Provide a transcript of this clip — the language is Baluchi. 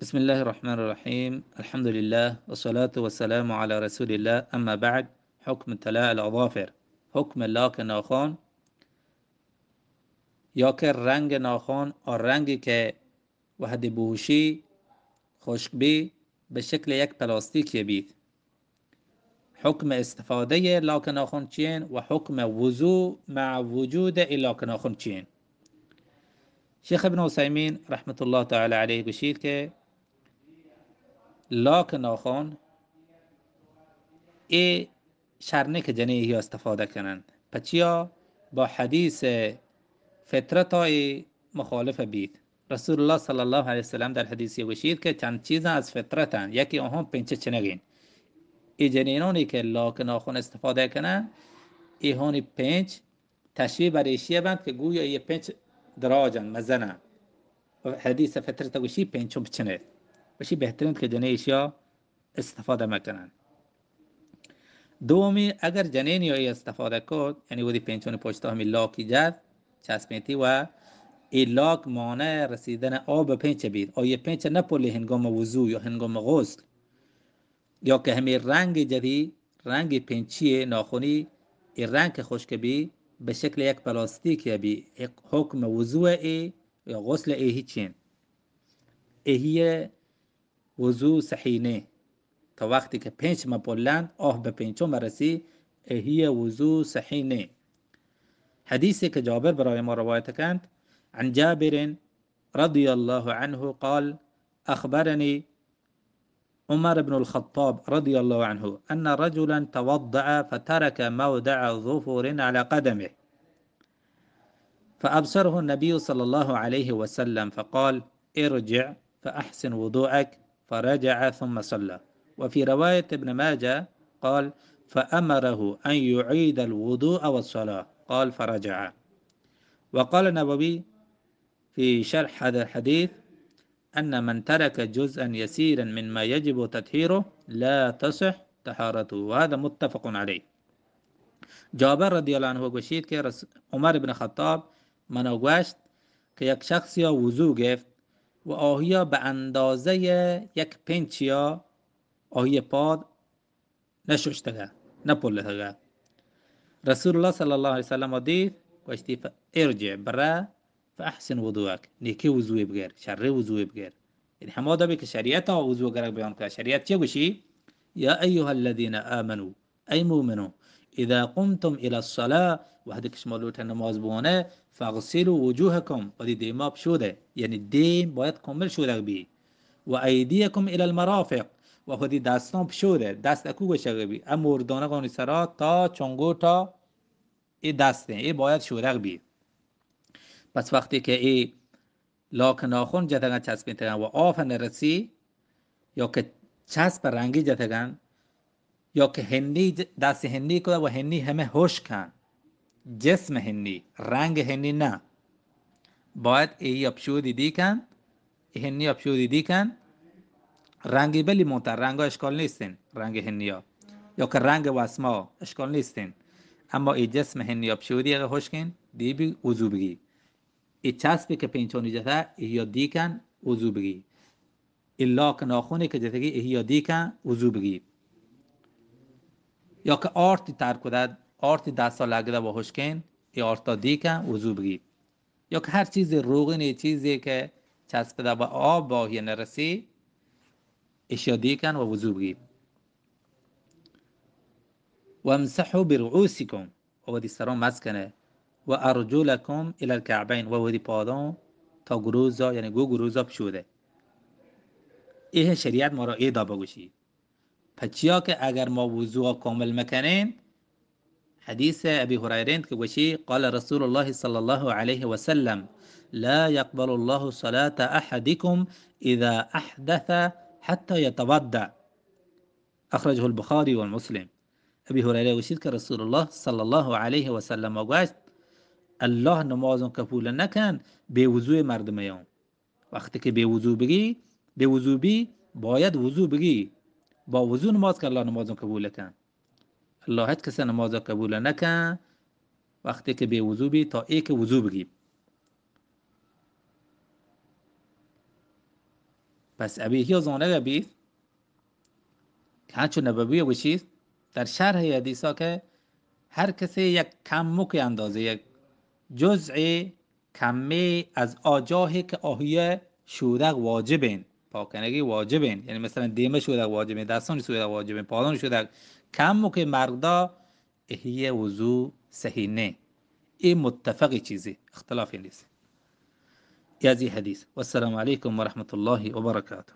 بسم الله الرحمن الرحيم. الحمد لله والصلاة والسلام على رسول الله. أما بعد. حكم طلاء الأظافر. حکم لاک ناخن یا کہ رنگ ناخن، آ رنگی کہ وہدی بوشی خشک بی، به شکل یک پلاستیکی بیت. حکم استفادهٔ لاک ناخن چین و حکم وضو مع وجود ای لاک ناخن چین؟ شیخ ابن عثیمین رحمت الله تعالی علیه گوشید که لاک ناخن ای شر نه که جنین ایها استفاده کنند. پچیا؟ با حدیث فطرت ای مخالف بیت. رسول الله صلی الله علیه وسلم در حدیثی گوشید که چند چیزاں از فطرتن، یکی آهان پنچه چنگین. ای جنینانی که لاک ناخن استفاده کنن، ایهانی پنچ تشبیه بر ایشی بند که گویا ای پنچ دراجن، مزنن. و حدیث فطرت گوشی پنچم بچنید. گوشی بهترین که جنین ایشیا استفاده مکنن. دومی، اگر جنینی آئی استفاده کرد، یعنی وہدی پنچونی پشتا همی لاکی جد، چسپینتی و ای لاک مانع رسیدن آب پنچ بیت، آئی پنچ نپلی هنگام وضو یا هنگام غسل، یا که همی رنگ جدی، رنگ پنچی ناخنی، ای رنگ که خشک بی، به شکل یک پلاستیکی بی، حکم وضو ای یا غسل ای هیچین. ایهی وضو صحیح نه. تا وقتی که پنچ مپلند، آه به پنچم رسی، ایهی وضو صحیح نه. حدیثی که جابر برای ما روایت کند، عن جابر رضی الله عنه قال، أخبرني عمر بن الخطاب رضي الله عنه أن رجلا توضأ فترك موضع ظفر على قدمه، فأبصره النبي صلى الله عليه وسلم فقال: ارجع فأحسن وضوءك، فرجع ثم صلى. وفي رواية ابن ماجه قال: فأمره أن يعيد الوضوء والصلاة، قال: فرجع. وقال النووي في شرح هذا الحديث: أن من ترك جزءا يسيرا مما يجب تطهيره لا تصح طهارته، وهذا متفق عليه. جابر رضی الله عنه گوشید که رس-، عمر ابن خطاب منا گوشت که یک شخصی وضو گفت و آهیا به اندازهٔ یک پنچیا آهی پاد نششتگه، نپلتگه. رسول الله صلی الله علیه وسلم دید، گوشتی: ف-، ارجع، برا، فاحسن وضوءك، نیکی وضوی بگر، شر وضوی بگر. یعنی هما دبی که شریعت وضو گرگ بیان کرد. شریعت چی گوشی؟ یا ایها الذین آمنوا، ای مومنو، اذا قمتم الی الصلاة، وقتی که شما لوٹه نماز بوانه، فاغسلوا وجوهکم، وتی دیما بشوده، یعنی دیم باید کامل شودگ بی، و ایدیکم الی المرافق، و وتی دستان بشوده، دست اکو گوشگ بی، ام مردانگانی سرا تا چنگوٹا ای دستیں، ای باید شودگ بی. پس وقتی که ای لاک ناخن جتگن، چسپینتگن و آف نرسی، یا که چسب رنگی جتگن، یا که هنی ج-، دست هنی کده و هنی همه هشکن، جسم هنی، رنگ هنی نه، باید ای اپشودی دی کن، ای هنی اپشودی دی کن، رنگی بلی مونتا، رنگا اشکال نیستین، رنگ هنیا، یا که رنگ وسما اشکال نیستین، اما ای جسم هنی اپشودی اگه هشکین، دی بی وضو بگی. ای چسبی که پینچونی جته، ایهیا دی کن وضو بگی. ای لاک ناخونی که جتگی، ایهیا دی کن وضو بگی. یا که آرتی تر کده، آرتی دستا لگده و هشکین، ای آرتا دی کن وضو بگی. یا که هر چیزی روغنی، چیزی که چسبده به آب، به آهی نرسی، ایشیا دی کن و وضو بگی. وامسحوا برؤوسکم، و وتی سران مسح کنه، و ارجلکم الی الکعبین، و وتی پادان تا گروزا، یعنی گو گروزا بشوده. ای شریعت ما را ای دا بگوشی. پچیا که اگر ما وضوعا کامل مکنین، حدیث ابی هریره انت که گوشی: قال رسول الله صلی الله علیه و سلم: لا يقبل الله صلاة احدكم اذا احدث حتى يتوضأ. اخرجه البخاری و مسلم. ابی هریره گوشید که رسول الله صلی الله علیه و سلم گوشت: الله نمازان قبول نکن بے وضوی مردمیان. وقتی که بے وضو بگی، بے وضو بی، باید وضو بگی. با وضو نماز کن، الله نمازان قبول کن. الله هیچ کس نماز قبول نکن وقتی که بے وضو بی، تا ای که وضو بگی. پس ابی هیا زانگ بیت که هنچو نبوی گوشیت در شرح حدیثا که هر کسی یک کمک اندازه، یک جزء کمی از آجاهی که آهی شودگ واجبین، پاکنگی واجبین، یعنی مثلاً دیمه شودگ واجبین، دستان شودگ واجبین، پادان شودگ، کمک مردا اهی وضو صحیح نه. این متفق چیزی، اختلافی نیست. یازی حدیث. والسلام علیکم ورحمة الله وبرکاته.